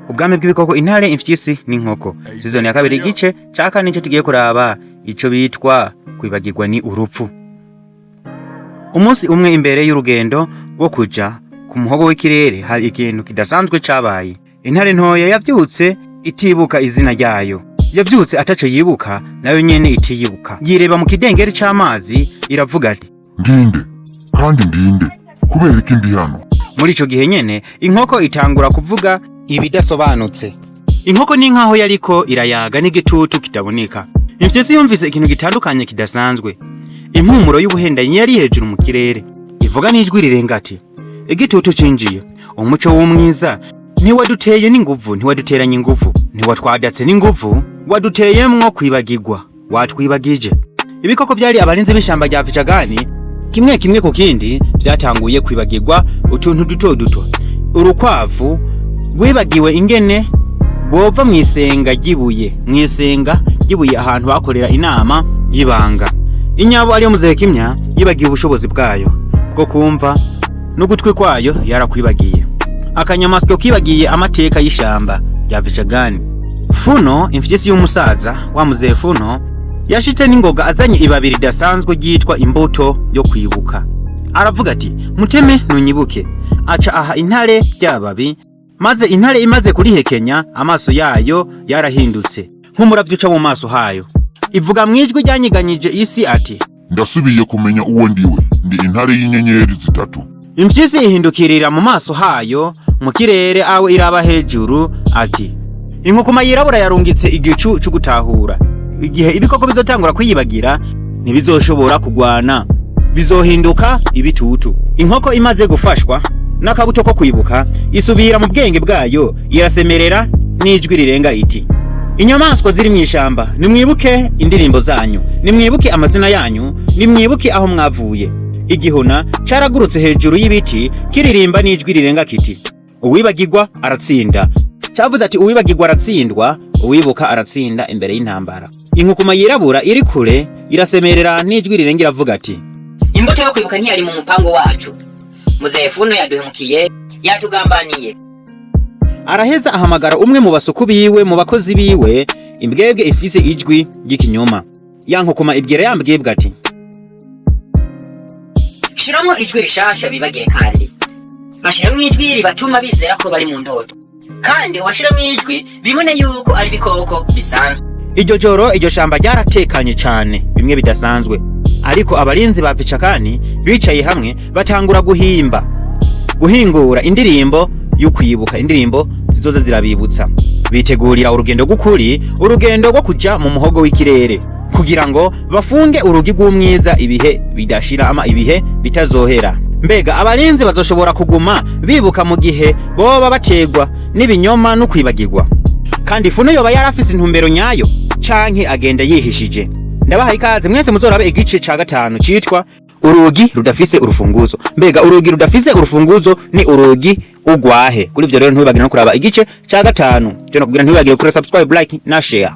Ubwami bw'ibikoko, intare, imfyisi n'inkoko, saison ya kabiri, igice ca kane, nico tugiye kuraba, ico bitwa kwibagirwa ni urupfu. Umunsi umwe, imbere y'urugendo rwo kuja ku muhogo w'ikirere, hari ikintu kidasanzwe cabaye. Intare ntoya yavyutse itibuka izina ryayo. Yavyutse ataco yibuka, nayo nyene itiyibuka. Yireba mu kidengeri c'amazi, iravuga ati: "Ndinde? Kandi ndinde? Kubera iki ndi hano?" Muri ico gihe nyene, inkoko itangura kuvuga ibidasobanutse. Inkoko ni nkaho yariko irayaga n'igitutu kitaboneka. Imfyisi yumvise ikintu gitandukanye kidasanzwe, impumuro y'ubuhendanyi yari hejuru mu kirere. Ivuga n'ijwi rirenga ati: "Igitutu cinjiye. Umuco w'umwiza ntiwaduteye n'inguvu, ntiwaduteranye inguvu, ntiwatwadatse n'inguvu, waduteyemwo kwibagirwa, watwibagije." Ibikoko vyari abarinzi b'ishamba rya Vicagani, kimwe kimwe ku kindi, vyatanguye kwibagirwa utuntu duto duto. Urukwavu rwibagiwe ingene rwova mw'isenga ry'ibuye, mw'isenga ry'ibuye, ahantu bakorera inama y'ibanga. Inyabo, ariyo Muzehe Kimya, yibagiwe ubushobozi bwayo bwo kumva, n'ugutwi kwayo yarakwibagiye. Akanyamasyo kibagiye amateka y'ishamba rya Vicagani. Funo, imfyisi y'umusaza wa Muzehe Funo, yashitse n'ingoga azanye ibabi ridasanzwe ryitwa imbuto yo kwibuka. Aravuga ati: "Muteme ntunyibuke." Aca aha intare ryababi, maze intare imaze kurihekenya, amaso yayo yarahindutse nk'umuravyo uca mu maso hayo. Ivuga mwijwi ryanyiganyije isi ati: "Ndasubiye kumenya uwo ndiwe. Ndi intare y'inyenyeri zitatu." Imfyisi ihindukirira mu maso hayo mu kirere, awe iraba hejuru ati: "Inkukuma yirabura yarungitse igicu co gutahura. Igihe ibikoko bizotangura kwiyibagira, ntibizoshobora kugwana, bizohinduka ibitutu." Inkoko imaze gufashwa n'akabuto ko kwibuka, isubira mu bwenge bwayo, irasemerera n'ijwi rirenga iti: "Inyamaswa ziri mw'ishamba, nimwibuke indirimbo zanyu, nimwibuke amazina yanyu, nimwibuke aho mwavuye." Igihuna caragurutse hejuru y'ibiti, kiririmba n'ijwi rirenga kiti: "Uwibagirwa aratsinda." Cavuze ati: "Uwibagirwa aratsindwa, uwibuka aratsinda imbere y'intambara." Inkukuma yirabura iri kure irasemerera n'ijwi rirenga, iravuga ati: "Imbuto yo kwibuka ntiyari mu mupango wacu. Muzehe Funo yaduhemukiye, yatugambaniye." Araheza ahamagara umwe mu basuku biwe, mu bakozi biwe, imbwebwe ifise ijwi ry'ikinyoma. Ya nkukuma ibwira ya mbwebwe ati: "Shiramo ijwi rishasha bibagire, kandi bashiramwo ijwi ribatuma bizera ko bari mu ndoto, kandi ubashiramo ijwi bibone yuko ari ibikoko bisanzwe." Iryo joro, iryo shamba ryaratekanye cane bimwe bidasanzwe, ariko abarinzi ba Vicakani bicaye hamwe, batangura guhimba, guhingura indirimbo y'ukwibuka, indirimbo zizoza zirabibutsa. Bitegurira urugendo rw'ukuri, urugendo rwo kuja mu muhogo w'ikirere kugira ngo bafunge urugi rw'umwiza ibihe bidashira, ama ibihe bitazohera. Mbega abarinzi bazoshobora kuguma bibuka mu gihe boba bategwa n'ibinyoma no kwibagirwa? Kandi Funo yoba yarafise intumbero nyayo, canke agenda yihishije? Ndabahaye ikaze mwese, muzorabe igice ca gatanu citwa Urugi rudafise urufunguzo. Mbega urugi rudafise urufunguzo ni urugi ugwahe? Kuri ivyo rero, ntibibagire no kuraba igice ca gatanu. Cyo nakubwira, ntibibagire kuri subscribe, like na share.